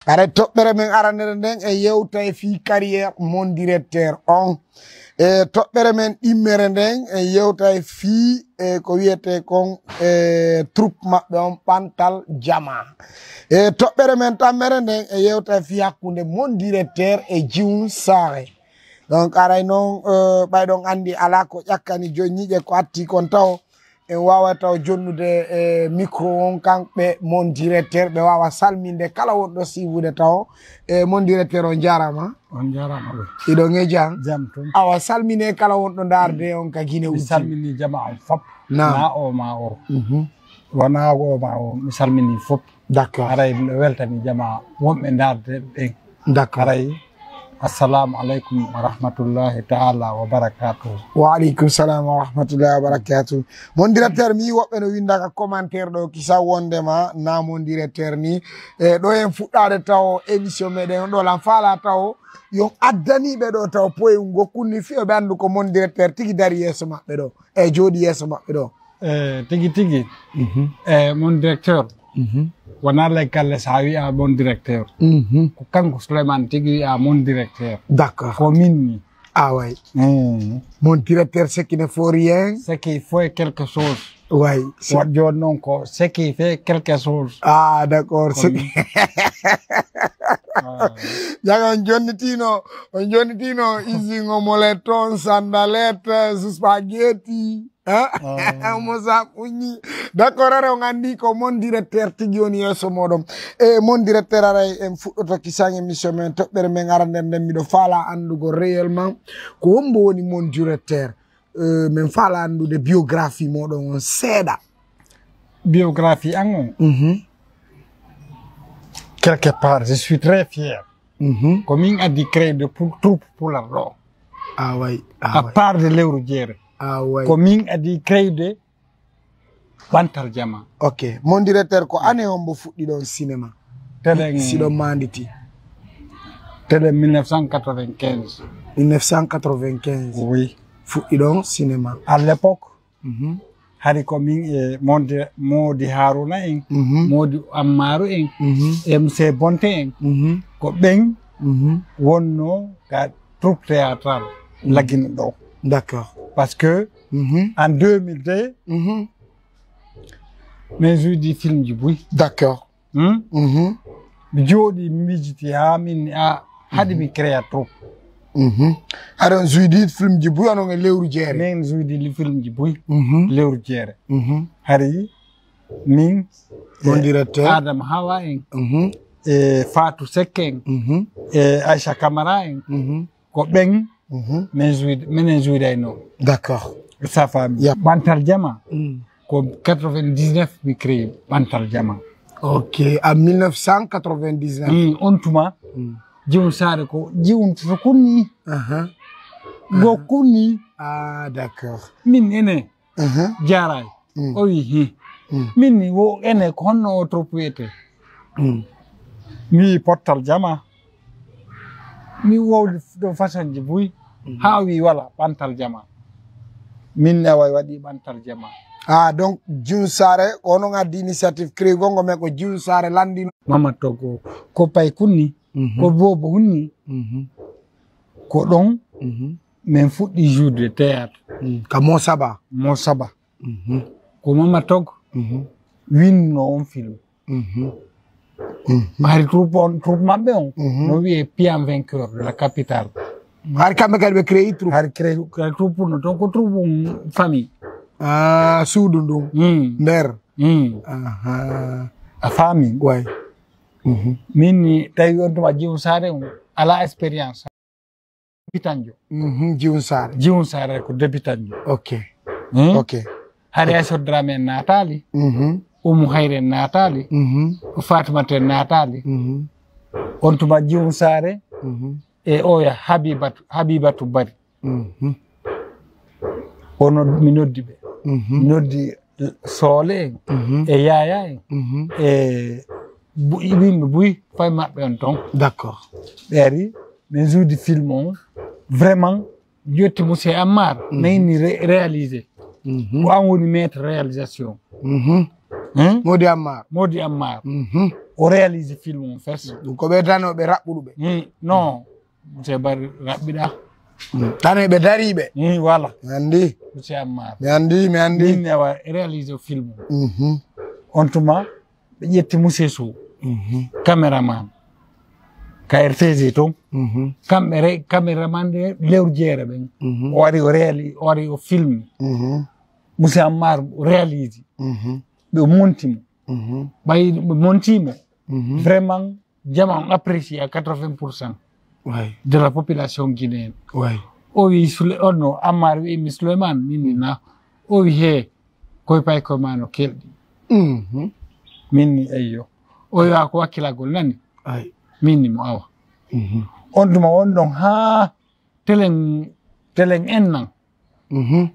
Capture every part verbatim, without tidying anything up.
Are toɓɓere men aranere nden e yewtay fii carrière mon directeur on. E toɓɓere men ɗimmere nden e yewtay fii e ko wiyete kon e troupe maɓɓe on Ɓantal Jama. E toɓɓere men tammere nden e yewtay fii hakkunde mon directeur e Jiwun Saare. Donc aray noon, eh, ɓay ɗon anndi alaa ko ƴakkani jooni ñiiƴe ko atti kon taw en waawa taw jonnude e micro on kamɓe mon directeur ɓe waawa salminde kala wonɗo siiwude taw e mon directeur on jaarama. On jaarama ɓe. Iɗon e jam? Jam tun. Awa salmine kala wonɗo ndaarde on ka Gine Wujji. Mi salmini jama on fop. Naam. Na o ma o. Mhm. Wona o ma o. Mi salmini fop. D'accord. Haray miɗo weltani jama wonɓe ndaarde ɓen. D'accord. Haray, assalamu aleykum wa rahmatullahi ta'ala wa barakatuh. Wa aleykum salam wa rahmatullahi wa barakatuh. Mon directeur, mi yi woɓɓe no winda ka commentaire ɗo kisa wondema na mon directeur ni. E ɗo en fuɗɗade taw émission meɗen ɗo lan faala taw yon addaniɓe ɗo taw poye ngo kunni fiyo ɓe andu ko mon directeur tigi dari yeeso maɓɓe ɗo. E jooɗi yeeso maɓɓe ɗo. Eh, tigi tigi. Mhm. Eh, mon directeur. Mhm. Wona leggal le sa wi'a mon directeur. Mhm. Ko kanko Souleymane tigi wi'a mon directeur. D'accord. Ko min ni. Ah, ouais. Mm. Mon directeur, ce qui ne faut rien. Ce qui fait quelque chose. Ouais. Wa-, jooni noon ko ce qui fait quelque chose. Ah, d'accord. Ko min. Ah. Jaga on jonnitino, on jonnitino isin omelette, on sandalet, spaghetti. Hein? Ah. Mo sa kuñi. D'accord, ara on anndi ko mon directeur tigi woni yeeso moɗon. E mon directeur aray en fuɗɗoto kisan émission men toɓɓere men arande nden miɗo faala anndugo réellement ko hombo woni mon directeur. Euh, men faala anndude biographie moɗon on seeɗa. Biographie an on? Mhm. Quelque part, je suis très fier. Mhm. Ko min addi créé de pour troupe pular ɗo. Ah, ouais. Ah, à ouais. Part de lewru jeere. Ah, ouais. Ko min addi créé de Ɓantal Jama. Ok. Mon directeur, ko année hombo fuɗɗi ɗon cinéma? Teɗen siɗon manditi. Teɗen mille neuf cent quatre-vingt-quinze. Mille neuf cent quatre-vingt-quinze. Oui. Fuɗɗi ɗon cinéma. À l'époque, mhm, hari ko min e Mondi, Moodi Haruna en, mhm, Moodi Ammaaru en, mhm, M C Bonte en, mhm, ko ɓen, mhm, wonno ka troupe théâtrale, mhm, Lagine ɗo. D'accord. Parce que, mhm, en deux mille deux, mhm, min jouidi film ji buy. D'accord. Hmm? Mhm. Mi jooɗi, mi mijiti haa min, a, haɗi, mhm, mi créa troupe. Mhm. Haɗa on jouidi film ji buy, onon e lewru jeere? Min jouidi li film ji buy, mhm, lewru jeere. Mhm. Hari min, mon, eh, directeur. Adama Hawa en, mhm, e Fatou Seck en, mhm, e Aïcha Camara en. Mhm. Ko ɓen, mhm, min jouid-, minen jouidayno. D'accord. Ça famille. Ya. Ɓantal Jama, mm, ko quatre-vingt-dix-neuf mi créé Ɓantal Jama. Ok, à mille neuf cent quatre-vingt-dix-neuf. Mm, on tuma, mm, Jiwun Saare ko Jiwun to kunni. Aha. Go, aha, kunni. Ah, d'accord. Min ene. Mhm. Jaaray. Mm. O wi, "Hi. Mm. Min ni wo ene ko honno o troupe wiyete?" Mm. Mi wi Pottal Jama. Mi wowli ɗo façon ji buy. Mm. Haa o wi wala Ɓantal Jama. Min ne way waɗi Ɓantal Jama. Ah, donc Jiwun Saare, ko onon addi initiative créé gongo men ko Jiwun Saare landino. Mama Togo, ko pay kunni, mhm, ko bobo hunni. Mhm. Ko ɗon, mhm, min fuɗɗi joude théâtre. Mm. Ka Mo Saba. Mo Saba. Mhm. Ko Mama Tog, mhm, winno on film. Mhm. Mhm. Hari troupe on, troupe maɓɓe on, mhm, no wiye Pian Vainqueur de la Capitale. Hari kamɓe kadi ɓe créé troupe? Hari créé, créé troupe no toon ko troupe on famille. Ah, suudu ndun. Mm. Nder. Mm. Aha. A faami? Way. Mhm. Min ni tawi on tuma Jiwun Saare on ala expérience. Débutanjo. Mhm, Jiwun Saare. Jiwun Saare ko débutanjo. Ok. Hmm? Ok. Hari, ok, Aïssatou Dramé en naataali. Mhm. Umu Hayre en naataali. Mhm. Fatimata en naataali. Mhm. On tuma Jiwun Saare, mhm, e oya Habibatu, Habibatu Bari. Mhm. O nod-, mi noddi ɓe. Mhm. Mi noddi Soole en, mhm, e Yaya en, mhm, e bu-, yimɓe buy fay maɓɓe on ton. D'accord. Ɓe ari, min jouidi film on. Vraiment, yetti Monsieur Ammar, mhm, nayni ré-, réalisé. Mhm. Ko an woni maître réalisation. Mhm. Hein? Modi Ammar. Modi Ammar. Mhm. O réalise film on fes. Ɗum ko ɓe danoɓe raɓɓuɗuɓe. Hmm, non, c'est bari raɓɓiɗa. Danoɓe dariɓe. Hmm, voilà. Mi andi. Monsieur Ammar. Mi andi, mi andi. Min ewa réalise film. Mhm. On tuma ɓe ƴetti Moussé Sow. Mhm. Caméraman. Ka R T G ton. Mhm. Kamɓe re caméraman de lewru jeere ɓen. Mhm. O wari o réali o wari o filmi. Mhm. Moussé Ammar réalise. Mhm. Ɓe monti mo. Mhm. Ɓay ɓe monti mo. Mhm. Vraiment, jama on apprécie à quatre-vingts pour cent. Ouais. De la population guinéenne. Ouais. O wi Souley- on no Ammar wi mi Souleymane min ni na. O wi he koye pay ko ma no kelɗi. Mhm. Min ni eyyo. O wi a ko wakkilagol nani. Ay. Min ni mo awa. Mhm. On tuma on ɗon ha telen telen en nan. Mhm.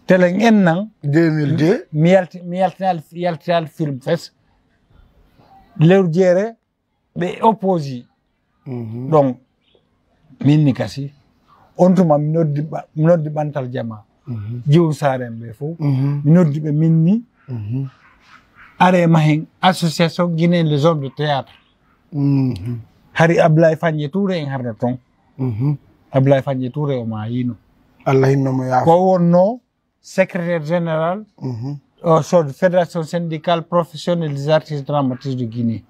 Telen en nan. Deux mille deux. Mi yalti mi yaltinal yaltinal film fes. Lewru jeere ɓe opposé. Mhm. Donc min ni kasi on tuma mi noddi ɓa- mi noddi ɓantal jama. Mhm. Jiwum saare en ɓe fof. Mhm. Mi noddi ɓe min ni. Mhm. Are mahen association guinéen les hommes de théâtre. Mhm. Hari Ablaye Fanje Touré en harno ton. Mhm. Ablaye Fanje Touré o maayino. Allah hinno mo yaafo. Ko wonno secrétaire général Mhm. o sod fédération syndicale professionnelle des artistes dramatistes de Guinée.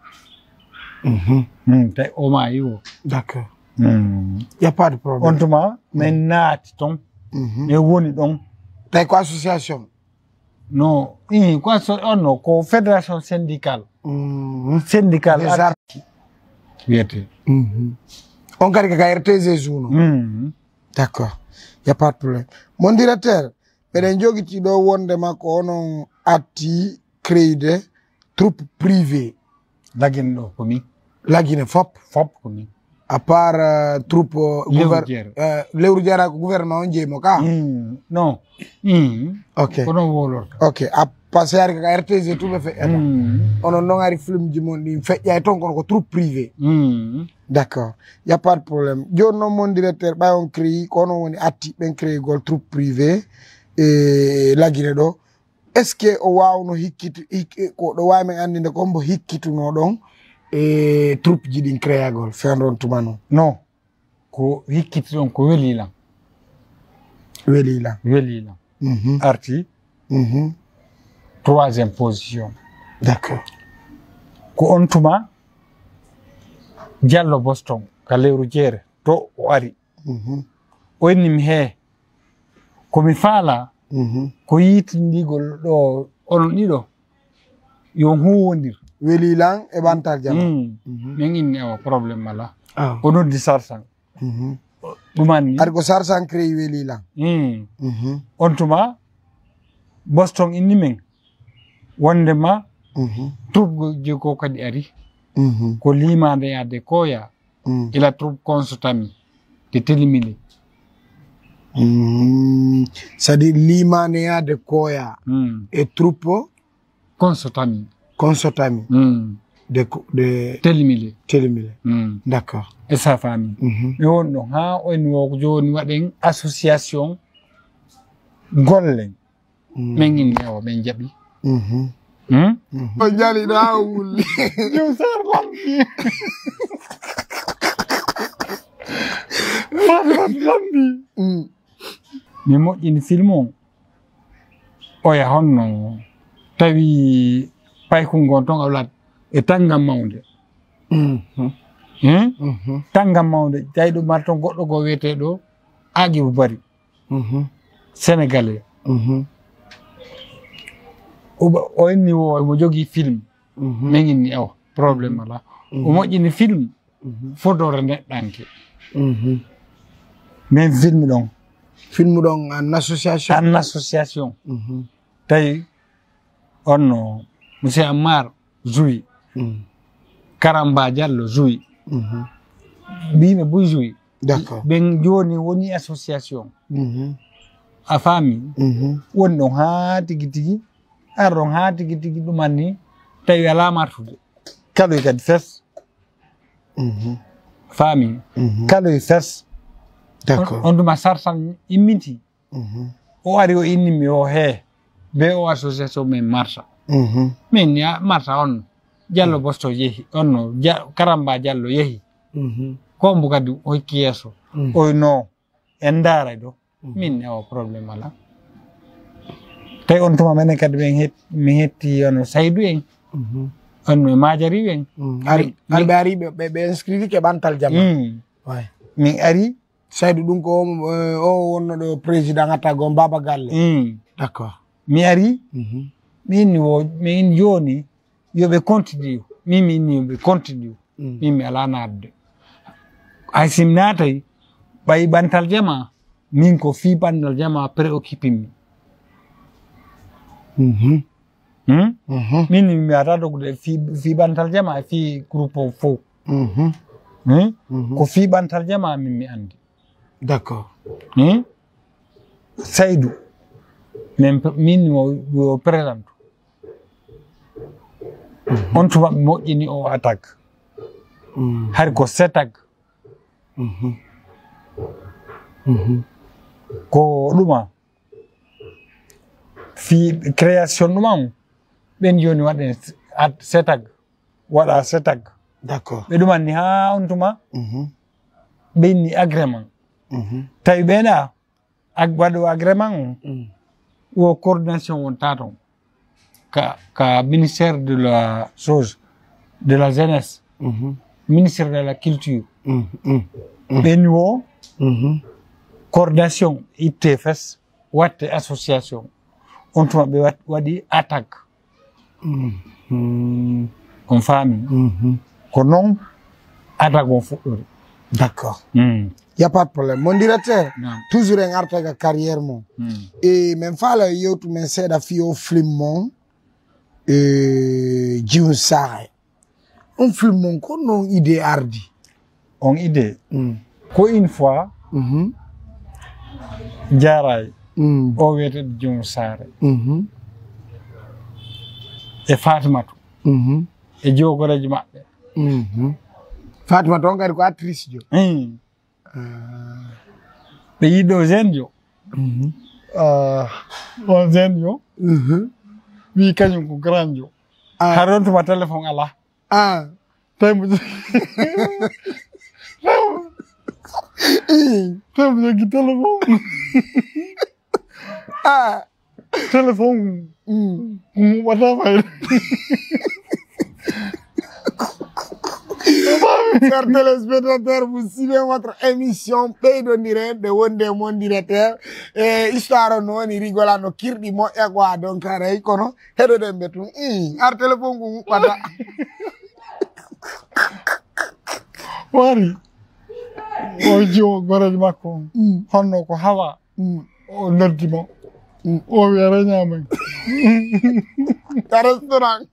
Mhm. Hmm, tawi o maayi o. D'accord. Hmm. Y a pas de problème. On tuma min naati ton. Mhm. Min woni ɗon. Tawi ko association. No ii ko asso on no ko fédération syndicale. Mhm. Syndicale Des arti- artistes. Wiyete. Mhm. On kadi ko ka R T G suno. Mhm. D'accord. Y a pas de problème. Mon directeur, meɗen jogiti ɗo wonde makko onon atti créude troupe privée. Lagine ɗo ko min. Lagine fop. Fop ko min. À part euh, troupe euh, Lewru gouver- jeere. Euh, lewru jeera ko gouvernement on jeeymo ka. Mm, non. Mm. Ok. Ko ɗon wowlorta. Ok. A parce que ari ka R T G tout ɓe feƴƴata. Mm. Onon noon ari film ji mon ɗin feƴƴay toon kono ko troupe privé. Mm. D'accord. Y a pas de problème. Jooni noon mon directeur ɓay on créé ko onon woni atti ɓen créégol troupe privé e lagine ɗo. Est ce que o wawno hikkitu hik- ko ɗo wawi men andinde ko hombo hikkituno ɗon e troupe ji ɗin créagol fewndo on tuma noon? Non, ko hikkiti ɗon ko weli lan. Weli lan. Weli lan. Mhm. Arti Mhm. Troisième position. D'accord. Ko on tuma Diallo Boston ka lewru jeere to o ari. Mhm. O inni mi he ko mi faala Mhm. Ko yiitindigol ɗo onon ɗiɗo yo on huwondir. Weli lan e ɓantal jama. Mm. Mhm. Min inni awa problème mala. Ah. O noddi Sarsan. Mhm. Ɗumanni. Ari ko Sarsan créé weli lan. Mm. Mhm. On tuma Boston inni min wondema Mhm. Troupe ji ko kadi ari. Mhm. Ko limande yaade koya Mm. Ila troupe Konsotami de Telimili. Mm. C'est-à-dire limaneya de koya Mm. E troupe Konsotami. Konsotami Mm. De, ko- de Telimili. Telimili. Mm. D'accord. E sa famille. Mhm. Mi won ɗon ha on wo joni waɗen association gollen. Mm. Min inni o min jaɓi. Mhm. Hmm? Mhm. O jali ɗo ha o wulli. Jom sar lambi. Sar lambi. Mm. Mi moƴƴini film on. Oya honno tawi paykun ngon ton awlat e tanngam mawnde. Mhm. Hmm? Mhm. Tanngam mawnde tawi ɗum mar ton goɗɗo goo wiyeteeɗo Agibu Bari. Mhm. Sénégalais. Mhm. O ba- o inni wo mo jogii film. Mhm. Min inni awa problème alaa. Mhm. O moƴƴini film. Mhm. Fodore neɗɗanke. Mhm. Min film ɗon. Film ɗon en association. En association. Mhm. Tawi on no monsieur Ammar joué. Mm. Karamba Diallo joué. Mhm. Mbiimi buy joué. D'accord. Ɓen jooni woni association. Mhm. A faami? Mhm. Woni ɗon haa tigi tigi. Ar ɗon haa tigi tigi ɗum anni tawi alaa martude. Kaloy kadi fes. Mhm. Faami? Mhm. Kaloy fes. D'accord. On, on tuma Sarsan imminti. Mhm. O ari o inni mi o he be o association min marsa. Mhm. Min ya marsa on. Jallo Bosto yehi, on no Ja-, Karamba Jallo yehi. Mhm. Kombo kadi hokki yeeso. Mhm. Oy no, en ndaara ɗo. Mhm. Min ne o problème ala. Tawi on tuma menen kadi min het-, min hetti on Saydu en. Mhm. On no Majari en. Mhm. Ari, min, ari ɓe ari ɓe, ɓe, ɓe inscrire ke ɓantal jama. Mm. Ouais. Min ari. Saydu ɗum ko, eh, o wonno ɗo président attaque on Baba Galle. Mm. D'accord. Mi ari. Mhm. Min wo, min joni yo ɓe continue. Min, min, yo ɓe continue. Mm. Min mi ala naatde. Hay si mi naatay, ɓay ɓantal jama, min ko fii ɓantal jama préoccupé mi. Mhm. Hmm? Mhm. Min mi wiyata dogde fii, fii ɓantal jama, fii groupe o fof. Mhm. Hmm? Mhm. Ko fii ɓantal jama min mi andi. D'accord. Hmm? Saydu. Min, min wo, wo présent. Mhm. On tuma mi moƴƴini o attaque. Mm. Hari ko setak. Mhm. Mhm. Ko ɗuma. Fii création ɗum am, ɓen joni waɗen at setak, waɗa setak. D'accord. Ɓe ɗumanni haa on tuma, mhm, ɓe inni agrément. Mhm. Tawi ɓeɗa ag-, waɗo agrément o, mm, wo coordination won taton. Ka, ka ministère de la chose, de la jeunesse, mhm, ministère de la culture. Mm, mm, mm. Ɓen wo, mhm, coordination itte fes, watte association. On tuma ɓe wat-, waɗi attaque. Mm, mm. On faami? Mhm. Ko non attaque on fuɗɗori. D'accord. Mm. Y a pas de problème. Mon directeur, naam, toujours en arta ga carrière mon. Mm. E men faala yewtu men seeɗa fii o film mon, e, Jiwun Saare. On film mon ko non idée ardi? On idée? Mm. Ko une fois, mhm, Jaaray, mm, o wiyete Jiwun Saare. Mhm. E Fatimatu. Mhm. E jogoreji maɓɓe. Mhm. Fatimatu on kadi ko actrice jo. Mm. Ah. Ɓe yiɗo jeune jo. Mhm. Ah, on jeune jo. Mhm. Wi kañum ko grand jo. Ah. Har on tuma téléphone ala. Ah. Tawi mo, tawi mo, tawi mo joggi téléphone. Ah. Téléphone. Mm. Ko muɓata fayda. Chers téléspectateurs, vous suivez votre émission Ɓeydondire nde wonde mon directeur. E histoire no woni rigola no kirɗi moƴƴa quoi, donc haray kono heɗoɗen ɓe tun. Mm, ar téléphone ko muɓata. Wari. O jiwo goreji makko. Mm. Honno ko hawa. Mm. O noddi mo. Mm. O wiya reñamen. Ka restaurant.